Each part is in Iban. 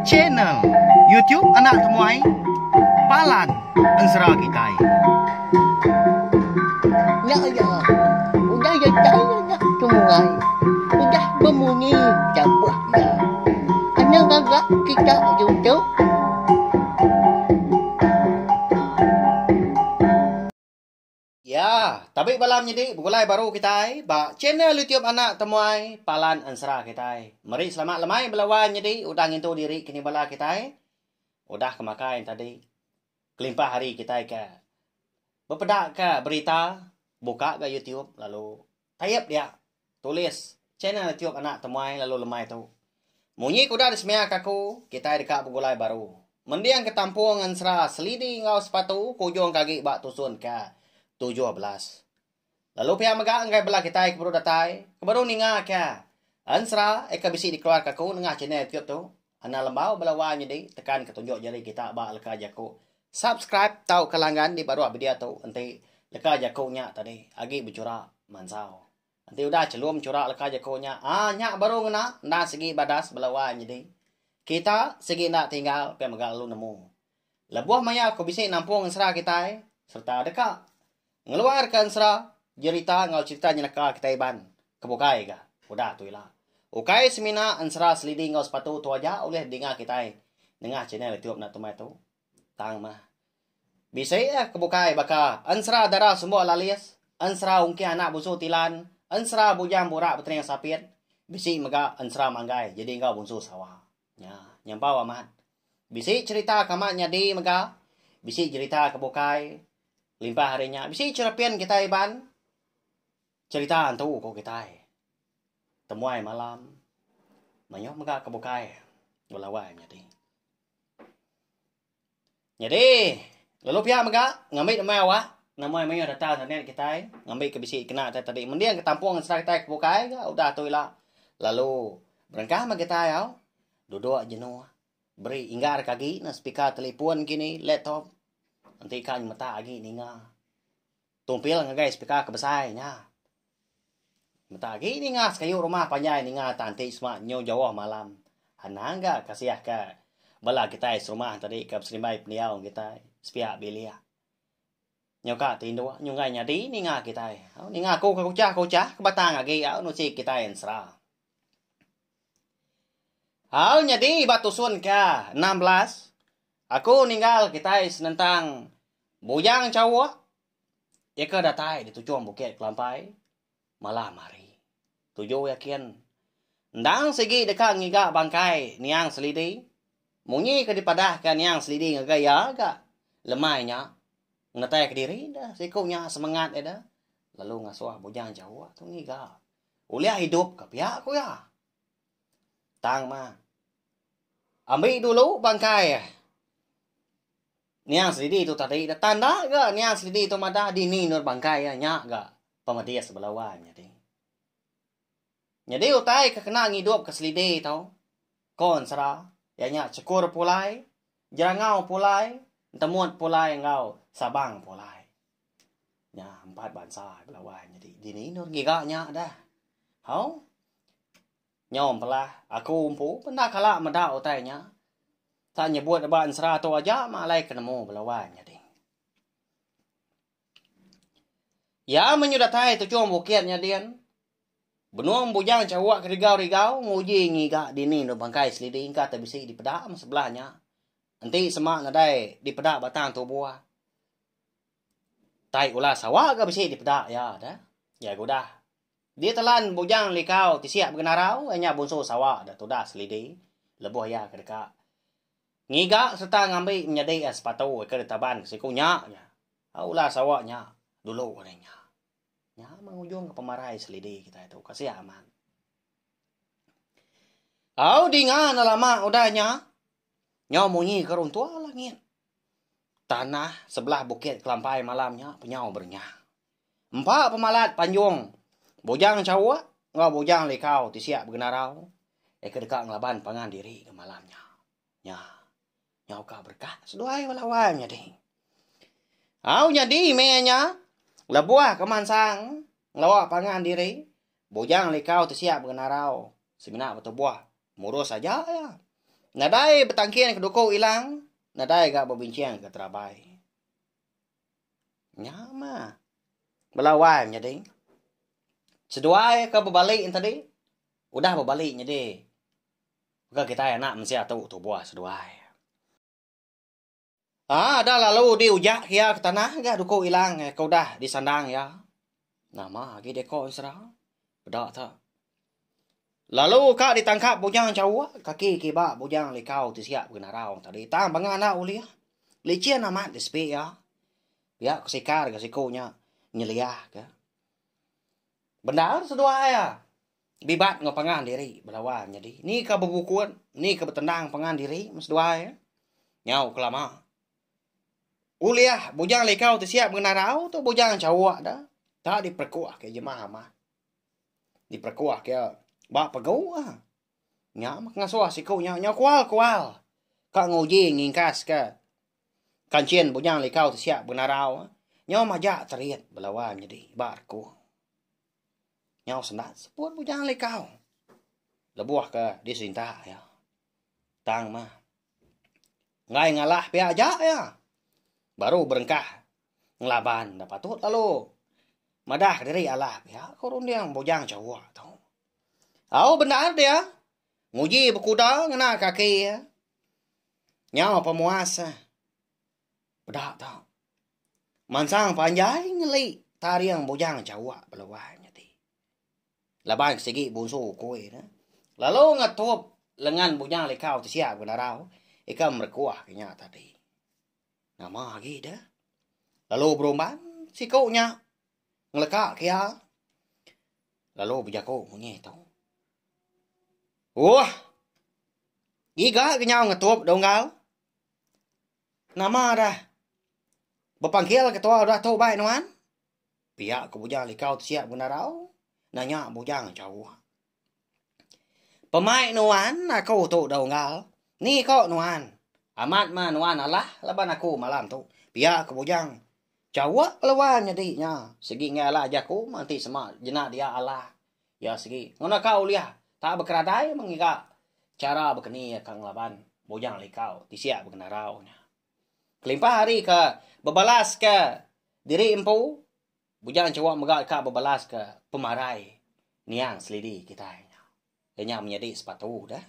Channel YouTube Anak Temuai Palan Ensera Kitai. Nya iya. Udah iya tai anak temuai. Udah bemunyi tabuh iya. Anang ngaga kita ditu. Ya, tabi bala menyedi begulai baru kitai ba channel YouTube Anak Temuai Palan Ensera kitai. Meri selamat lemai bala wai menyedi udah ngintu diri kini bala kitai. Udah ke makai tadi. Kelimpah hari kitai ke bepeda ke berita buka ga YouTube lalu taip dia tulis channel YouTube Anak Temuai lalu lemai tu. Munyi ke udah disemia ke aku, kitai deka begulai baru. Mending ke tampung ensera selidi enggau sepatu ke ujung ke agi ba tusun ke 17. Lalu pia mega enggai bela kitai ke baru datai, ke baru ninga ke ensera eka bisi dikeluar ke aku nengah channel YouTube tu. Anang lembau bala wai nyadi tekan ke tunjuk jari kita ba leka jaku subscribe tauka langgan di baruh video tu enti leka jaku nya tadi agi bechura mansau. Enti udah chelum chura leka jaku nya, aa nya baru ngena enda sigi badas bala wai nyadi. Kita sigi enda tinggal pia mega lalu nemu. Lebuh maya ku bisi nampung ensera kitai sereta deka ngeluarka ensera, jerita enggau cherita nyeneka kitai Iban ke bukai ga udah tu ila. Ukai semina ensera selidi enggau sepatu tu aja ulih didinga kitai nengah channel YouTube enda tumai tu. Tang mah. Bisi ke bukai baka Ensera Dara Sumba Lalis, Ensera Ungkih Anak Bunsu Tilan, Ensera Bujang Burak Betening Sapit, bisi mega Ensera Manggai jadi enggau Bunsu Sawa. Nya, nyampau amat. Bisi cherita ke amat nyadi mega, bisi jerita ke bukai. Limpah ari nya, bisi cherepin kitai Iban, cherita antu ku kitai. Temuai malam, mayuh mega ke bukai belawai menyadi. Nyadi, lalu pia mega ngambi nemai awak nemai mayuh data internet kitai ngambi ke bisi kena tai tadi mending ke tampung ensera kitai ke bukai ga udah tu ila lalu berengkah meh kitai au duduk jenuh beri inggar ke agi ne speaker telefon kini laptop enti ka nyemetak agi ninga. Tumpil ngagai speaker ke besai nya. Meta agi ninga sekayu rumah panjai ninga tak enti sema nyu jauh malam. Anang ga kasih ke bala kitai serumah tadi ke beserimbai pendiau kitai sepiak bilik. Nyu ka tinduk nyunggai nyadi ninga kitai. Ninga aku ke kuchah-kuchah ke batang agi au nusi kitai ensera. Au nyadi ba tusun ke 16 aku ninggal kitai senentang Bujang Chauk iya ke datai di tuchung Bukit Kelampai malam hari. Tuju iya kin endang sigi deka ngiga bangkai niang Selidi. Munyi ke dipadahka niang Selidi ngagai iya ga lemai nya ngenatai kediri deh siku nya semengat iya deh lalu ngasuh Bujang Chauk tu ngiga ulih idup ke pia ku iya. Tang mah ambi dulu bangkai Niang Selidi tu tadi dah tanda ga Niang Selidi tu madah dini endur bangkai iya nya ga pemedis bala wai menyadi. Nyadi utai ke kena ngidup ke Selidi tu ko ensera iya nya chekur pulai, jerangau pulai, entemut pulai enggau sabang pulai. Nya empat bansa bala wai menyadi dini endur ngiga nya dah. Hau. Nyau empelah, aku empu pun enda kala meda utai nya. Tak nyebut ba ensera tu aja mah alai ke nemu bala wai nyadi. Iya meh nyu datai tuchung bukit nya din. Benung bujang chauk ke rigau-rigau nguji ngiga dini endur bangkai selidi engka te bisi dipeda meh sebelah nya. Enti sema nadai dipeda batang tubuh. Tai ular sawa ga bisi dipeda iya deh. Iya ga udah Ditelan Bujang Likau ti siap begenarau iya nya Bunsu Sawa da tudah Selidi lebuh iya ke deka ngiga sereta ngambi menyadi iya sepatu ke ditaban ke siku nya nya. Ular sawa nya dulu ari nya. Nya meh ngujungka pemarai Selidi kitai tu. Kasih amat. Au dinga enda lama udah nya nyau munyi ke runtuh langit. Tanah sebelah Bukit Kelampai malam nya penyau berenyang. Empa pemalat panjung Bujang Chauk enggau Bujang Likau ti siap begenarau iya ke deka ngelaban pangan diri ke malam nya. Nya nyau ka berekah seduai bala wai menyadi. Au nyadi meh nya lebuh ke mansang ngelawa pangan diri Bujang Likau ti siap begenarau semina betubuh. Murus aja iya. Nadai betangkin ke duku ilang, nadai ga bebinching ke terabai. Nya mah. Bala wai menyadi. Seduai ke bebali tadi, udah bebali nyadi. Baka kitai anak mensia tu tubuh seduai. Aa da lalu di ujak iya ke tanah ga duku ilang ke udah disandang iya. Nama agi deko ensera. Peda ta. Lalu ka ditangkap bujang chauk kaki kiba bujang likau ti siap genarau tadi tang banga enda ulih. Licin amat disepi iya. Pia ku sikar ga siku nya nyeliah ka. Bendar seduai iya. Bibat enggau pangan diri belawan nyadi. Ni ka bebukut, ni ka betendang pangan diri meh seduai. Nyau kelama. Ulih bujang likau ti siap ngenarau tu bujang chauk da. Tak diperekuh ke jemah amat. Diperekuh ke ba pegu ah. Nya meh ngasuh siku nya nyau kual-kual ka nguji ngingkas ke kanchin bujang likau ti siap benarau. Nyau majak terit belawan nyadi ba rekuh. Nyau sendat seput bujang likau. Lebuh ke disinta iya. Tang mah. Enggai ngalah pia aja iya. Baru berengkah ngelaban enda patut lalu madah diri alah pia ko runding bujang chauk tu. Au bendar dia nguji bekuda ngena kaki iya. Nyau pemuas Peda tau. Mansang panjai ngeli taring bujang chauk beluai nyadi. Laban ke sigi bunsu ukui ne. Lalu ngetup lengan bujang likau ti siap ke darau ika merekuh ke nya tadi. Nama agi deh. Lalu berumban siku nya ngeleka ke iya. Lalu bejaku munyi tu. Uhh. Giga ke nyau ngetup dunggal. Nama dah. Bepangkil ketua udah tu bai nuan. Pia ku Bujang Likau ti siap genarau nanya Bujang Jauh. Pemai nuan aku tu dah unggal. Ni ko nuan. Amat mah nuan alah laban aku malam tu. Pia ku Bujang Jauh keluar nyadi nya. Sigi enggai alah jaku mah enti sema jena dia alah. Iya sigi ngena ka ulih tak bekeradai mengiga chara bekeni iya ka ngelaban Bujang Likau ti siap begenarau nya. Kelimpah ari ke bebalas ke diri empu, Bujang Chuak mega ka bebalas ke pemarai niang selidi kitai nya. Iya nya menyadi sepatu deh.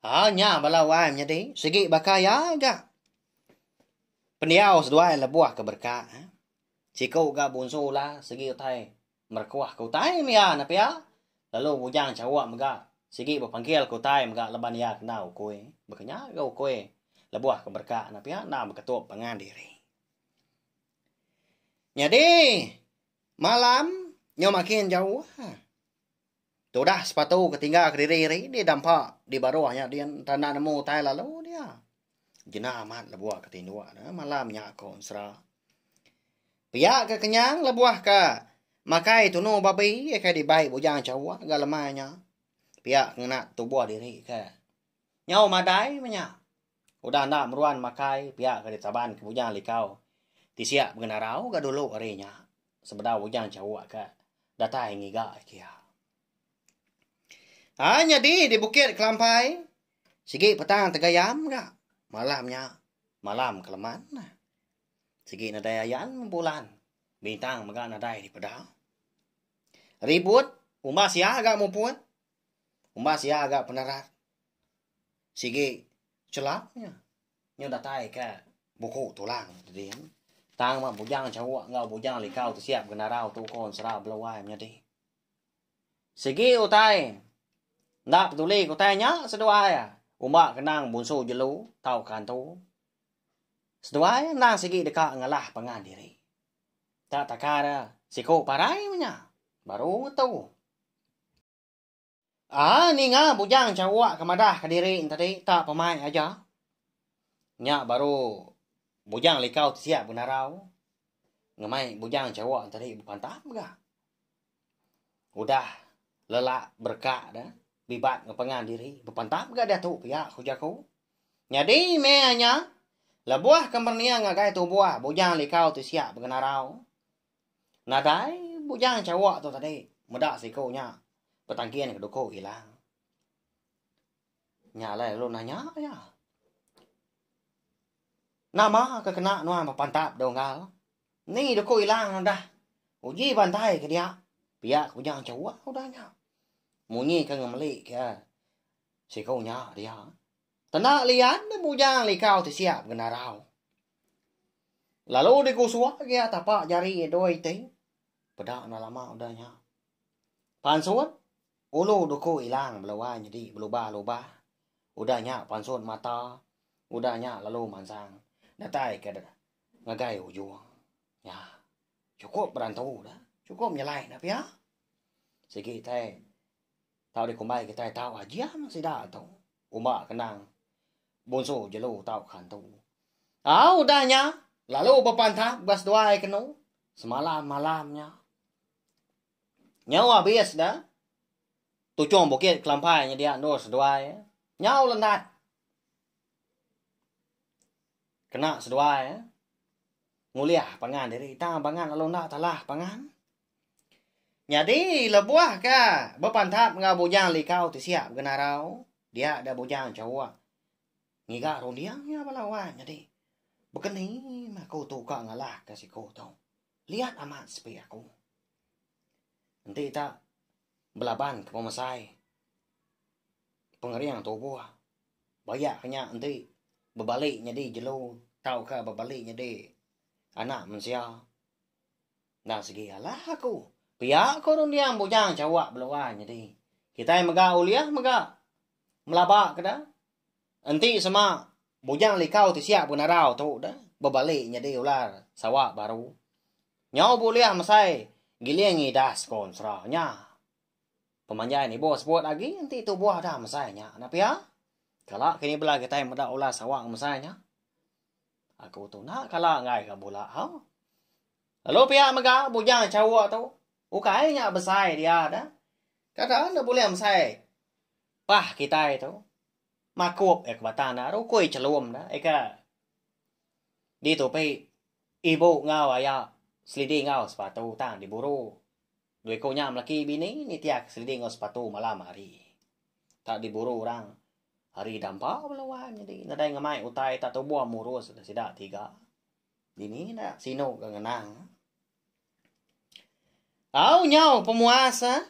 Haa nya bala wai menyadi sigi baka iya ga. Pendiau seduai lebuh ke berka. Siku ga bunsu lah sigi utai merekuh ke utai mia ne pia. Lalu bujang chauk mega sigi bepanggil ke utai mega laban iya kena ukui. Baka nya ga ukui lebuh ke berka ne pia enda beketup pangan diri. Nyadi malam nyau makin jauh. Tudah sepatu ke tinggal kediri ri di dampa di baruh nya din enta enda nemu utai lalu dia. Jena amat lebuh ke tinduk ne malam nya ko ensera. Pia ke kenyang lebuh ke makai tunu babi ke dibai bujang chauk ga lemai nya. Pia ke ngena tubuh diri ke nyau madai meh nya. Udah enda meruan makai pia ke ditaban ke bujang likau tisik begenarau ga dulu ari nya. Sebedau bujang chauk ke datai ngiga kia. Ha nyadi di Bukit Kelampai sigi petang tegayam ga malam nya malam keleman. Sigi nadai ayan bulan bintang mega nadai dipeda. Ribut umbas iya ga muput umbas iya ga penerat sigi chelap nya. Nyu datai ke buku tulang din. Tang mah bujang chauk enggau bujang likau ti siap genarau tu ko ensera beluai menyadi. Sigi utai enda peduli ke utai nya seduai umba kenang bunsu jelu tauka antu. Seduai endang sigi deka ngalah pangan diri. Tak takar siku parai meh nya baru ngetu. Aa ninga bujang chauk ke madah ke diri enti tak pemai aja. Nya baru bujang likau ti siap benarau ngemai bujang chauk enti bepantap mega. Udah lelak berekak ne bibat enggau pangan diri bepantap mega diatu pia ku jaku. Nyadi meh nya lebuh ke merening ngagai tubuh bujang likau ti siap begenarau nadai bujang chauk tu tadi meda siku nya. Betangkin ke duku ilang. Nya alai lalu nanya iya. Nama ke kena nuan bepantap deh unggal? Ni duku ilang udah. Uji bantai ke dia. Pia ke Bujang Chuak udah nya. Munyi ke ngemeli ke siku nya dia. Tenda lian deh Bujang Likau ti siap genarau. Lalu digusuk gia tapa jari dua iti. Peda enda lama udah nya. Pansut ulu duku ilang beluai nyadi belubah-lubah. Udah nya pansut mata, udah nya lalu mansang datai ke ngagai ujung. Nya chukup berantu dah, chukup nyelai dah pia. Sigi tai tau dikumbai kitai tau ajian sida tu. Umba kenang bunsu jelu tauka antu. Au udah nya lalu bepantap ga seduai kenu semalam-malam nya. Nyau abis da tuchung bukit kelampai nyedia endur seduai. Nyau lendat kena seduai ngulih pangan diri tang pangan lalu enda talah pangan. Nyadi lebuh ka bepantap enggau Bujang Likau ti siap genarau dia da Bujang Chauk ngiga runding iya bala wang nyadi. Bekeni meh aku tu ka ngalahka siku tu. Liat amat sepi aku. Enti ta belaban ke pemesai pengering tubuh bayak ke nya enti bebali nyadi jelu tauka bebali nyadi anak mensia. Enda sigi alah aku. Pia ko runding bujang chawak beluai nyadi. Kitai mega ulih mega melaba ke da. Enti sema bujang likau ti siap benarau tu da bebali nyadi ular sawa baru. Nyau bulih mesai giling ngidas ko ensera nya. Pemanjai nibuh sebut agi enti tubuh da mesai nya enda pia. Kala kini bela kitai meda ular sawa mesai nya. Aku tu enda kala enggai ka bula au. Lalu pia mega bujang chauk tu ukai nya besai dia da. Kada enda bulih mesai pah kitai tu. Makup iya ke batang da rukui chelum da ika ditupi ibu enggau aya selidi enggau sepatu tang diburu. Dua iku nya melaki bini nitih selidi enggau sepatu malam hari. Tak diburu orang Hari dampa bala wan nyadi nadai ngemai utai tak tubuh murus da sida tiga. Dini enda sinu ga ngenang. Au nyau pemuas ah.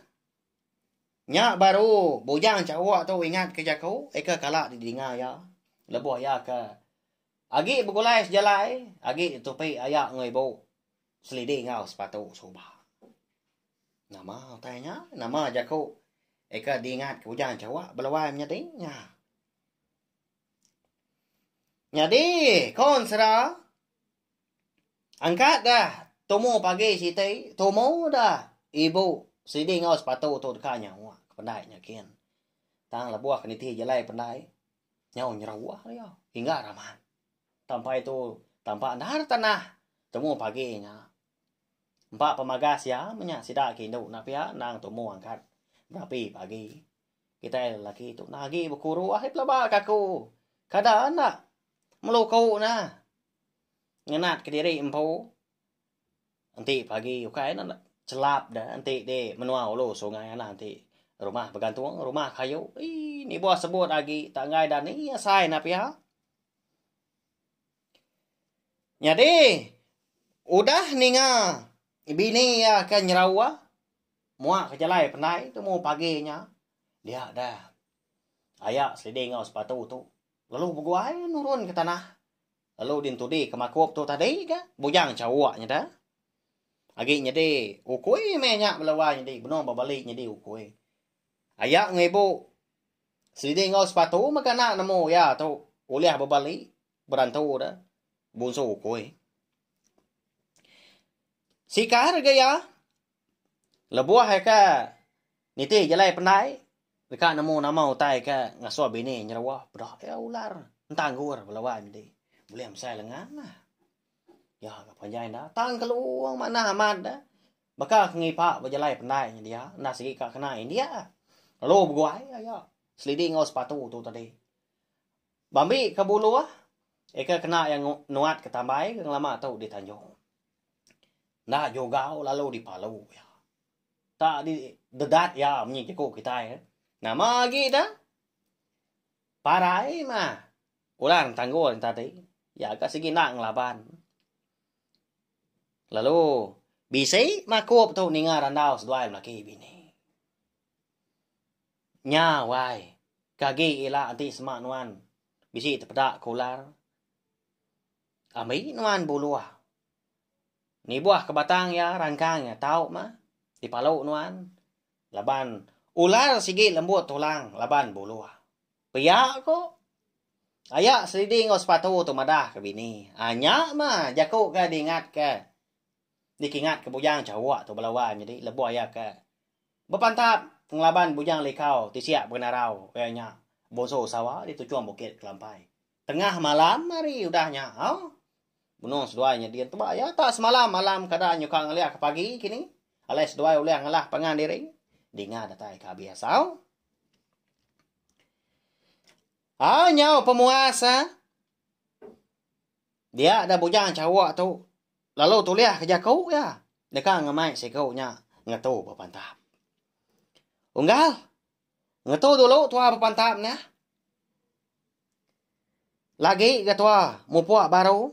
Nya baru bujang chauk tu ingat ke jaku eka kala didinga iya lebuh iya ke agi begulai sejalai agi ditupi aya enggau ibu selidi enggau sepatu suba. Nama utai nya? Nama jaku eka diingat ke bujang chawa beluai menyadi nya. Nyadi kon sera angkat dah tumu pagi siti, tumu dah ibu sidi enggau sepatu tu deka nyawa ke pendai nya kin. Tang lebuh ke niti jalai pendai nyau nyeruh dia hingga raman. Tampai tu tampak endar tanah tumu pagi nya. Empa pemagas iya menya sida ke indu enda pia endang tumu angkat berapi pagi. Kitai lelaki tu enda agi bekuru ai pelaba ka aku. Kada enda meluku ne ngenat kediri empu. Enti pagi ukai ne chelap de enti di menua ulu sungai anak enti rumah begantung rumah kayu eii nibuh sebut agi tak enggai dani asai ne pia. Nyadi, udah ninga bini iya ke nyerauh muak ke jalai pendai tumu pagi nya, dia deh aya selidi enggau sepatu tu lalu beguai nurun ke tanah lalu dintudi ke makup tu tadi ga bujang chauk nya deh. Agi nyadi ukui meh nya bala wai nyadi benung bebali nyadi ukui. Aya enggau ibu selidi enggau sepatu mega enda nemu iya tu ulih bebali berantu da bunsu ukui. Sikar ga iya lebuh iya ke niti jalai pendai deka nemu nama utai ke ngasuh bini nyeruah peda iya ular entanggur bala wai medi bulih mesai lengan lah. Iya ga panjai enda tang kelung manah amat da baka ke ngipa ba jalai pendai nya dia enda sigi ka kena india. Lalu beguai aya selidi enggau sepatu tu tadi. Bambi ke buluh, ika kena iya nuat ke tambai ke ngelama tu di tanjung. Enda jugau lalu dipalu iya. Tak di dedat iya munyi jaku kitai. Nama agi da? Parai mah ular tanggul nya tadi. Iya ga sigi enda ngelaban. Lalu bisi makup tu ninga randau seduai melaki bini. Nya wai ke agi ila enti sema nuan bisi tepeda ke ular. Ambi nuan buluh. Nibuh ke batang iya rangkang iya tau mah dipalu nuan. Laban ular sigi lembut tulang laban buluh. Pia ko. Aya selidi enggau sepatu tu madah ke bini. Ha nya mah jaku ke diingat ke dikingat ke bujang chauk tu bala wai nyadi lebuh iya ke bepantap ngelaban bujang likau ti siak begenarau iya nya Bonsu Sawa di tuchung Bukit Kelampai. Tengah malam hari udah nya au. Benung seduai nya din teba iya tak semalam malam kada nyuka ngelia ke pagi kini alai seduai ulih ngalah pangan diri dinga datai ke abis au. Au nyau pemuas ah. Dia da bujang chauk tu lalu tulih ke jaku iya deka ngemai siku nya ngetu bepantap. Unggal ngetu dulu tua bepantap neh. Lagi ga tua mupuk baru.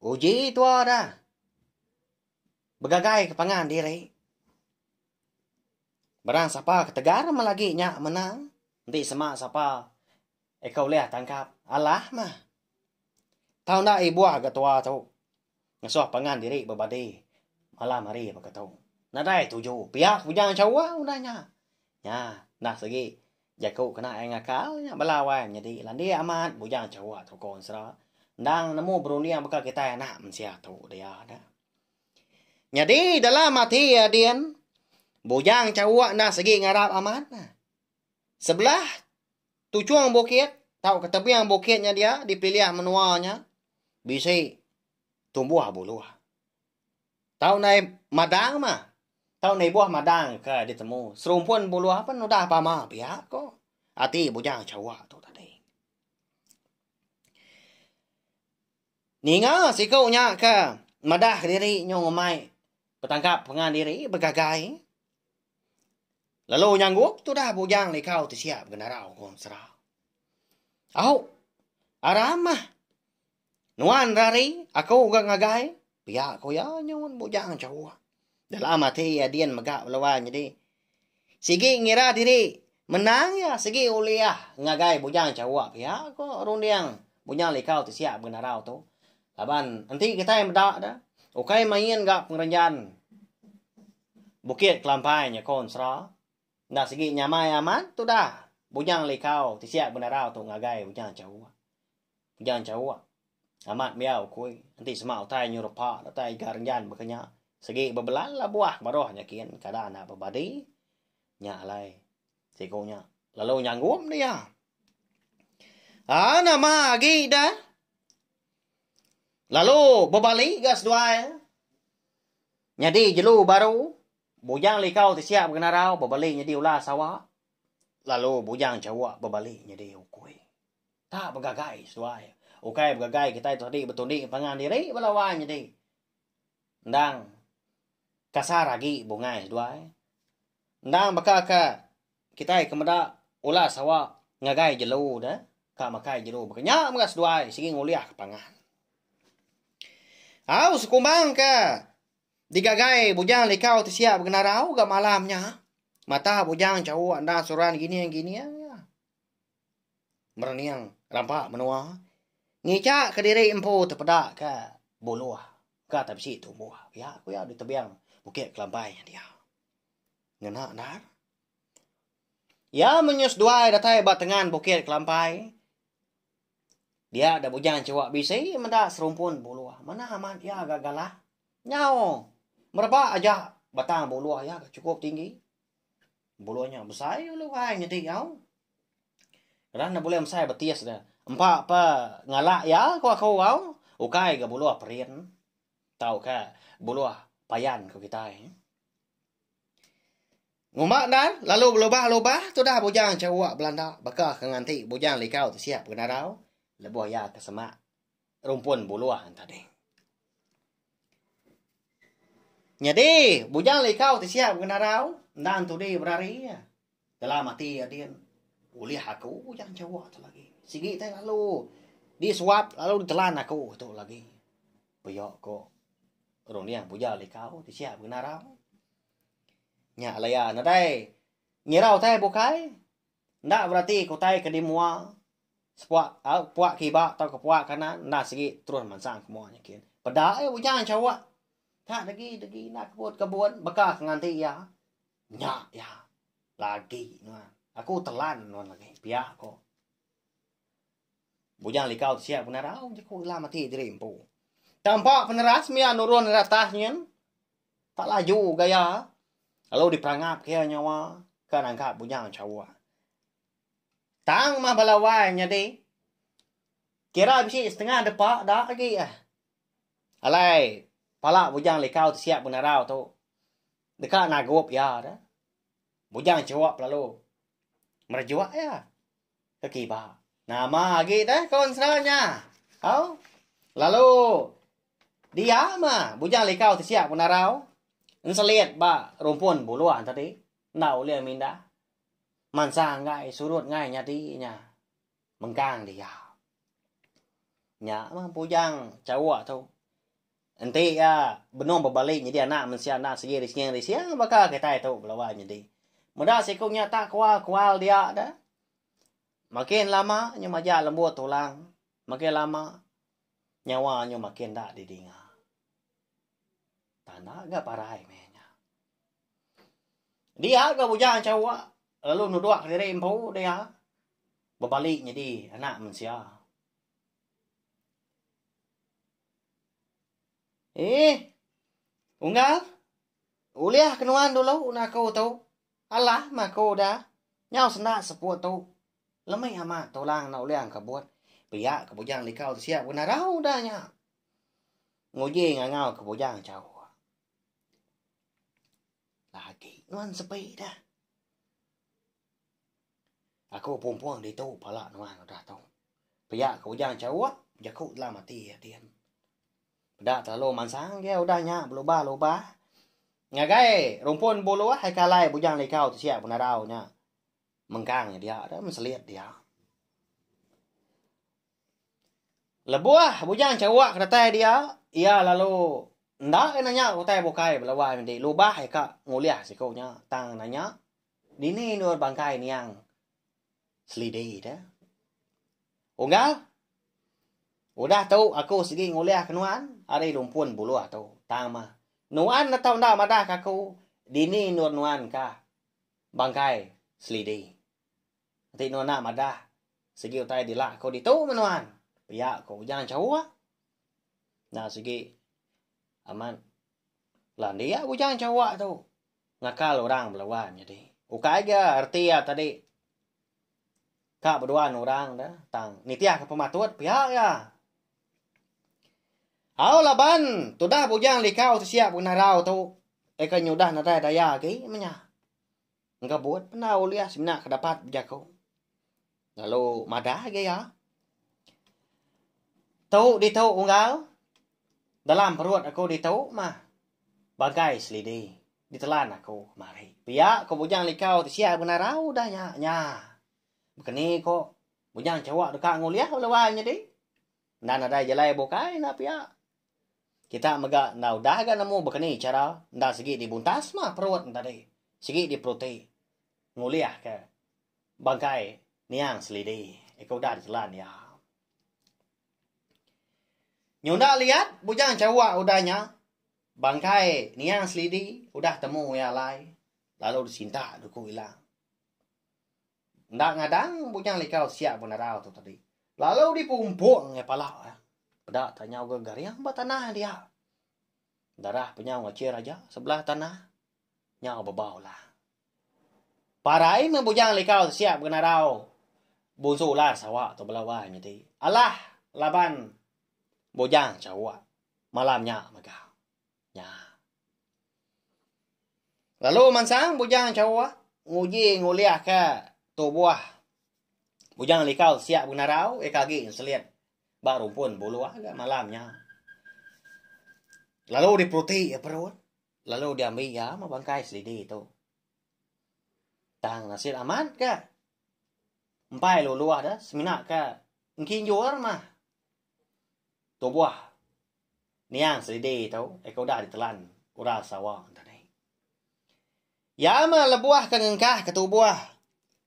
Uji tua dah. Begagai ke pangan diri. Barang sapa ke tegar meh lagi nya menang. Enti sema sapa eka ulih tangkap alah mah. Tau enda ibuh ga tua tu. Ngasuh pangan diri bebadi malam hari baka tu. Nadai tuju pia ke bujang chawa udah nya. Nya enda segi jaku kena iya ngakal nya bala wai nyadi landik amat bujang chawa tu ko ensera. Endang nemu berunding baka kitai anak mensia tu dia dah. Nyadi dalam ati iya din bujang chawa enda segi ngarap amat. Sebelah tuchung bukit tauka tebing bukit nya dia dipilih menua nya bisi tumbuh buluh. Tau ndai madang mah. Tau ndai ibuh madang ke ditemu. Serumpun buluh pen udah pama pia ko. Ati bujang chawa tu tadi. Ninga siku nya ke madah diri nyu ngemai betangkap pengan diri begagai. Lalu nyanggup tudah bujang likau ti siap genarau ko Ensera. Au, aram mah. Nuan rari, aku ga ngagai. Pia ku iya nyun bujang chauk. Dalam ati iya din mega belawan nyadi. Sigi ngira diri menang iya sigi ulih ngagai bujang chauk pia ko runding bujang likau ti siap begenarau tu. Laban enti kitai meda da ukai main ga pengerenjan Bukit Kelampai nya ko Ensera. Enda sigi nyamai amat tudah bujang likau ti siap begenarau tu ngagai bujang chauk. Bujang chauk. Amat miau ukui enti sema utai nyu repa datai ga renjan baka nya sigi bebelan la buah ke baruh nya kin kada enda bebadi nya alai siku nya lalu nyanggup dia. Aa nama agi da lalu bebali ga seduai nyadi jelu baru bujang likau ti siap begenarau bebali nyadi ular sawa lalu bujang chauk bebali nyadi ukui. Tak begagai seduai. Ukai begagai kitai tu tadi betundi pangan diri bala wai nyadi. Endang kasar agi bungai seduai. Endang baka ke kitai ke meda ular sawa ngagai jelu de ka makai jelu baka nya mega seduai sigi ngulih ke pangan. Au sekumbang ke digagai bujang likau ti siap begenarau ga malam nya. Mata bujang chauk endang seruran gining-gining. Merening rampa menua ngicha kediri empu tepeda ke buluh ka tai bisi tumbuh pia ku iya di tebing Bukit Kelampai nya dia. Ngena endar. Iya menyus duai datai ba tengan Bukit Kelampai dia da bujang chuak bisi meda serumpun buluh manah amat iya ga galah nyau mereba aja batang buluh iya ga chukup tinggi. Buluh nya besai ulu ai nyadi au. Ran ne bulih mesai betis ne. Empa pa ngalak iya ku aku au. Ukai ga buluh perin tauka buluh payan ku kitai. Ngumba endar lalu belubah-lubah tudah bujang chauk belanda baka ke nganti bujang likau ti siap genarau lebuh iya ke semak rumpun buluh tadi. Nyadi, bujang likau ti siap genarau endang tudi berari iya. Dalam ati iya din. Ulih aku bujang chawa tu lagi. Sigi tai lalu disuap lalu ditelan aku tu lagi. Pia ko runding bujang likau ti siap ngenarau. Nya alai iya nadai ngira utai bukai. Enda berati ke utai ke di mua sepuak au puak kiba tauka puak kanan enda sigi terus mansang ke mua nya kin. Peda iya bujang chawa. Tak degi degi enda kebut kebun baka ke nganti iya. Nya iya. Lagi nuan. Aku telan nuan lagi. Pia ko. Bujang likau ti siap penarau jaku dalam ati diri empu. Tampa peneras mia nurun ari atas nyin. Tak laju gaya. Lalu diperangap ke iya nyawa ke nangkap Bujang Chawa. Tang mah bala wai nyadi. Kira bisi setengah depa da agi ah. Alai pala Bujang Likau ti siap penarau tu deka nagup iya dah. Bujang Chawa lalu merejuk iya. Ke kiba. Nama agi deh ko ensera nya. Au. Lalu dia mah Bujang Likau ti siap penarau enselit ba rumpun buluh tadi enda ulih mindah. Mansa enggai surut enggai nyadi nya mengkang dia. Nya mah Bujang Chauk tu. Enti iya benung bebali nyadi anak mensia enda sigi rising-rising baka kitai tu belawa nyadi. Meda siku nya tak kual-kual dia deh. Makin lama nyu majak lembut tulang, makin lama nyawa nyu makin enda didinga. Tanda ga parai meh nya. Dia ga bujang chauk lalu nuduk diri empu dia bebali nyadi anak mensia. Eh. Unggal. Ulih ke nuan dulu na aku tu. Alah mah aku dah. Nyau senda seput tu. Lemi amat tulang enda ulih angkebut. Pia ke bujang likau tu siap genarau dah nya. Nguji ngangau ke bujang jauh. Lagi nuan sepi dah. Aku pumpung ditu pala nuan udah tu. Pia ke ujang chauk jaku dalam ati iya din. Peda terlalu mansang dia udah nya belubah-lubah ngagai rumpun buluh ai kalai bujang likau ti siap penarau nya mengkang dia dah menselit dia. Lebuh bujang chauk ke datai dia iya lalu enda nanya utai bukai belawa mindi lubah ika ngulih siku nya tang nanya Dini endur bangkai niang selidi te. Unggal, udah tu aku sigi ngulih ke nuan ari lumpun buluh tu. Tang mah, nuan enda tau enda madah ke aku dini endur nuan ka bangkai selidi. Enti nuan enda madah sigi utai dila aku ditu meh nuan. Pia ku Ujang Chauk. Enda sigi amat landik Ujang Chauk tu. Ngakal orang belawan nyadi. Ukai ga reti iya tadi ka beduan orang da tang nitih ka pematut pia iya. Au laban tudah bujang likau ti siap ngenarau tu eka nyudah nadai daya agi meh nya. Engkebut penda ulih semina ke dapat bejaku. Lalu madah agi iya. Tu ditu unggal dalam perut aku ditu mah bagai selidi ditelan aku kemari. Pia ko Bujang Likau ti siap ngenarau udah nya nya. Bekeni ko Bujang Chawak deka ngulih bala wai nyadi. Enda nadai jalai bukai enda pia. Kita mega enda udah ga nemu bekeni chara enda sigi dibuntas mah perut ne tadi. Sigi diperuti ngulih ke bangkai niang selidi ke udah ditelan iya. Nyunda liat Bujang Chawak udah nya bangkai niang selidi udah temu iya alai lalu disintak duku ilang. Enda ngadang Bujang Likau siap benarau tu tadi. Lalu dipumpung iya pala iya. Peda tak nyau ga garing ba tanah dia. Darah penyau ngachir aja sebelah tanah nyau bebau lah. Parai meh Bujang Likau siap benarau bunsu ular sawa tu bala wai nyadi. Alah laban Bujang Chauk malam nya mega. Nya. Lalu mansang Bujang Chauk nguji ngulihka tubuh Bujang Likau siap benarau iya ke agi nselit ba rumpun buluh ga malam nya. Lalu diperuti iya perut lalu diambi iya meh bangkai selidi tu. Tang nasit amat ga. Empai luluh dah semina ke engkinjur mah tubuh niang selidi tu eka udah ditelan ular sawa tadi. Iya mah lebuh ke ngengkah ke tubuh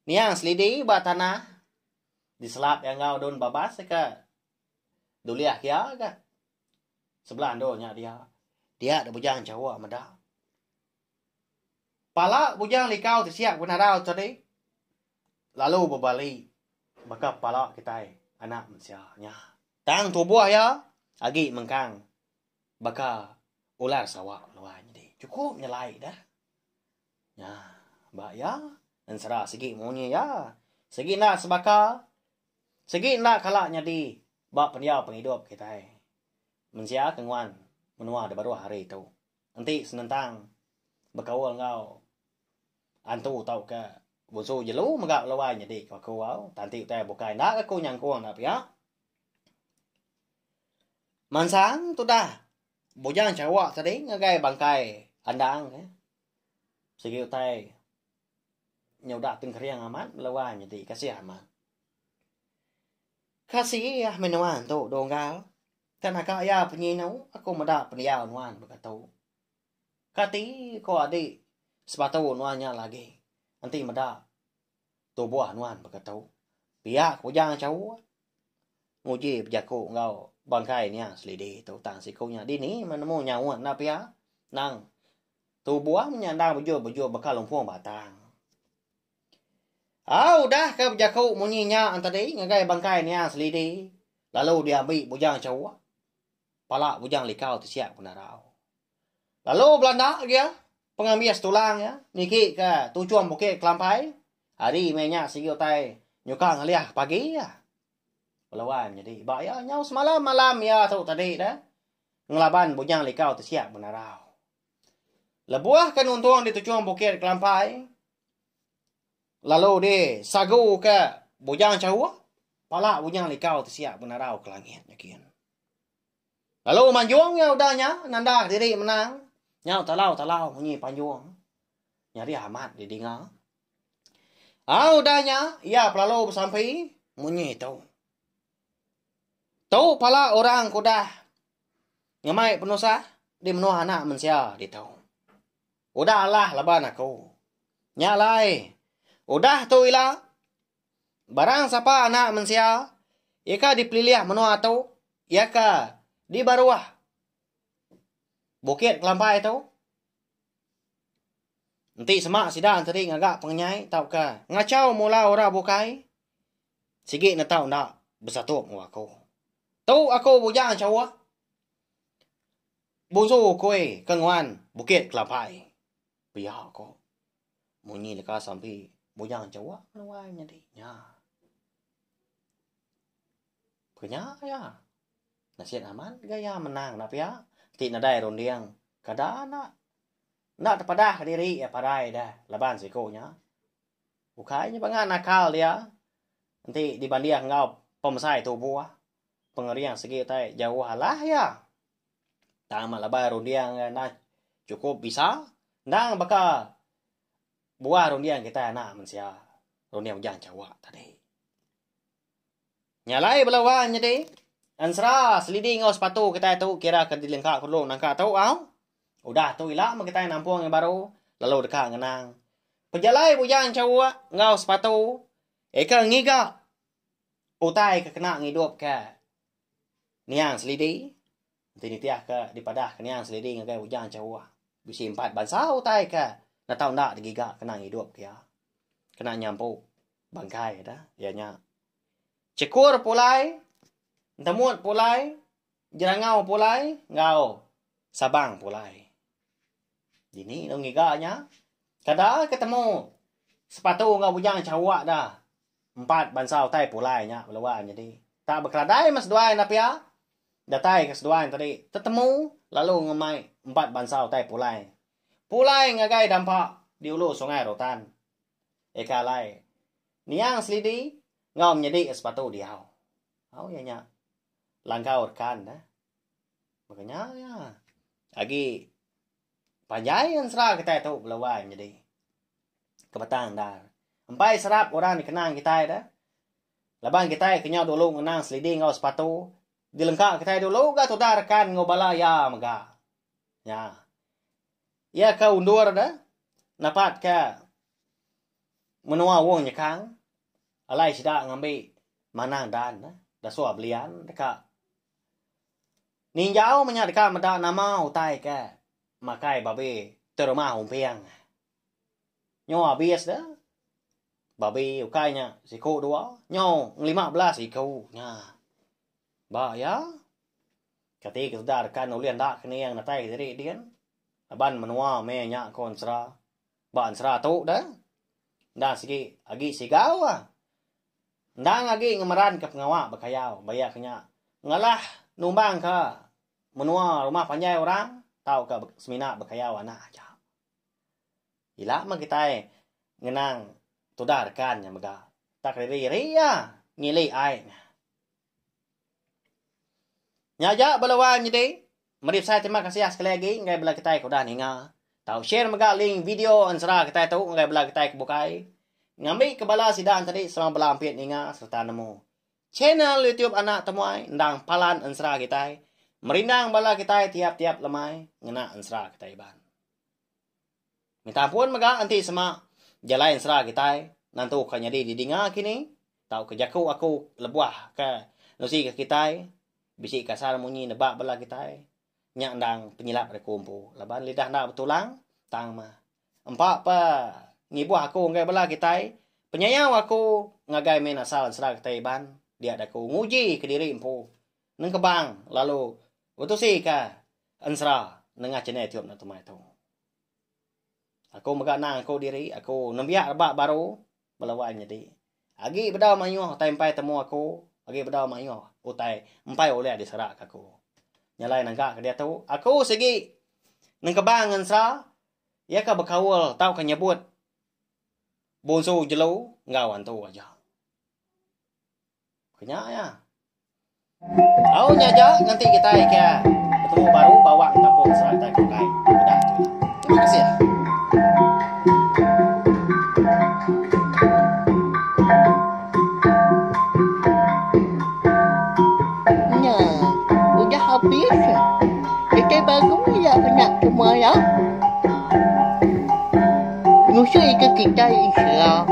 niang selidi ba tanah diselap iya enggau daun babas eka dulih kia ga sebelah endur nya dia. Dia da bujang chawa meda. Pala bujang likau ti siap benarau tadi lalu bebali baka pala kitai anak mensia nya. Tang tubuh iya agi mengkang baka ular sawa menua nyadi. Chukup nyelai dah. Nya ba iya ensera sigi munyi iya. Sigi enda sebaka, sigi enda kala nyadi ba pendiau pengidup kitai mensia ke nguan menua da baruh hari tu. Enti senentang bekaul enggau antu tauka bunsu jelu mega lalu ai nyadi ku aku au tang enti utai bukai enda ga aku nyangkung enda pia. Mansang tudah Bujang Chawa tadi ngagai bangkai andang eh. Sigi utai nya udah tengkering amat lalu ai nyadi kasih amat. Kasih ah meh nuan tu donggal. Tang naka iya penyinu aku meda pendiau nuan baka tu. Kati ko adi sepatu nuan nya lagi enti meda tubuh nuan baka tu. Pia ku Ujang Chauk nguji bejaku enggau bangkai nya selidi tu tang siku nya dini meh nemu nyaut enda pia nang tubuh meh nya endang bejur-bejur baka lumpung batang. Au udah ke bejaku munyi nya tadi ngagai bangkai niang selidi lalu diambi Bujang Chauk pala Bujang Likau ti siap penarau. Lalu belanda agi iya pengambis tulang iya niki ke tuchung Bukit Kelampai hari meh nya sigi utai nyuka ngalih pagi iya. Belawan nyadi ba iya nyau semalam-malam iya tu tadi deh ngelaban Bujang Likau ti siap penarau. Lebuh ke nuntung di tuchung Bukit Kelampai Lalu di sagu ke Bujang Chauk, pala Bujang Likau ti siap benarau ke langit nya kin. Lalu manjung iya udah nya nanda diri menang, nyau talau-talau munyi panjung. Nyadi amat didinga. Au udah nya iya pelalu besampi munyi tu. Tu pala orang ke udah ngemai penusah di menua anak mensia ditu. Udah alah laban aku. Nya alai, udah tu ila, barang sapa anak mensia, iya ka dipelilih menua tu, iya ka di baruh Bukit Kelampai tu. Enti sema sida enteri ngaga pengenyai tauka ngachau mula orang bukai, sigi ne tau enda besatup enggau aku. Tu aku Bujang Chauk. Bunsu ukui ke nguan Bukit Kelampai. Pia ko. Munyi leka sampi Bujang Chauk menuai nyadi nya. Pekenya iya. Nasit amat ga iya menang enda pia. Ti nadai runding kada enda. Enda tepadah kediri iya parai deh laban siku nya. Ukai nya bangat nakal dia enti dibanding enggau pemesai tubuh. Pengering sigi utai jauh alah iya. Tang amat labai runding iya enda chukup bisa. Endang baka buah runding kitai anak mensia runding ujang chawa tadi. Nya alai bala wang nyadi ensera selidi enggau sepatu kitai tu kira ke dilengka ku dulu nangka tu au. Udah tu ila meh kitai nampung iya baru lalu deka ngenang pejalai bujang chawa enggau sepatu eka ngiga utai ke kena ngidupka niang selidi enti nitih ke dipadah ke niang selidi ngagai ujang jauh bisi empat bansa utai ke enda tau enda digiga kena ngidup ke iya kena nyampu bangkai da iya nya chekur pulai entemut pulai jerangau pulai enggau sabang pulai. Dini lalu ngiga nya kada ke temu sepatu enggau bujang chawa da empat bansa utai pulai nya bala wang nyadi. Tak bekeradai meh seduai enda pia datai ke seduai tadi tetemu lalu ngemai empat bansa utai pulai. Pulai ngagai dampa di ulu Sungai Rotan. Eka alai niang selidi enggau menyedi sepatu diau. Au iya nya langkau rekan ne. Baka nya iya. Agi panjai ensera kitai tu bala wai nyadi. Ke batang endar. Empai serap orang dikenang kitai deh. Laban kitai kenyau dulu ngenang selidi enggau sepatu, dilengka kitai dulu ga tudah rekan enggau bala iya mega. Nya. Iya ke undur deh napat ke menua Wong Nyekang alai sida ngambi manang dan dasuh belian deka ninjau menya deka meda nama utai ke makai babi terumah umping. Nyo abis deh. Babi ukai nya siku dua, nyo ngelima belas iku nya. Ba iya, kati ke sedar kan ulih enda kening datai kediri din. Laban menua meh nya ko ensera. Ba ensera tu deh, enda sigi agi sigau ah. Endang agi ngemeran ke pengawa bekayau ba iya ke nya. Ngalah numbang ke menua rumah panjai orang tauka semina bekayau anak aja. Ila meh kitai ngenang tudah rekan nya mega. Tak riri ri iya ngili ai nya. Nya aja bala wai menyedi. Meri besai terima kasih sekali agi ngagai bala kitai ke udah ninga. Tau share mega link video ensera kitai tu ngagai bala kitai ke bukai. Ngambi ke bala sida entadi sama bala ampit ninga sereta nemu. Channel YouTube Anak Temuai endang palan ensera kitai. Merindang bala kitai tiap-tiap lemai ngena ensera kitai Iban. Minta ampun mega enti sema jalai ensera kitai nentu ka nyadi didinga kini tauka jaku aku lebuh ke nusi ke kitai bisi kasar munyi nebak bala kitai nya endang penyilap ari aku empu laban lidah enda betulang tang mah empa pa ngibuh aku ngagai bala kitai penyayau aku ngagai main asal ensera kitai Iban dia da aku nguji kediri empu nengkebang lalu betusi ka Ensera nengah channel YouTube enda tumai tu. Aku mega nang aku diri, aku nembiak rebak baru bala wai nyadi. Agi bedau mayuh utai empai temu aku, agi bedau mayuh utai empai ulih diserak ke aku. Nyalai nangka ke diatu, aku sigi nengkebang ensera iya ke bekaul tauka nyebut bunsu jelu enggau antu aja. Kenya iya. Au nya aja nganti kitai ke betemu baru bawang tampung sera kitai ke bukai udah tu ila. Terima kasih. Nya, udah habis. Kitai baru ila anak semua ya. Nusui ke kitai ensera.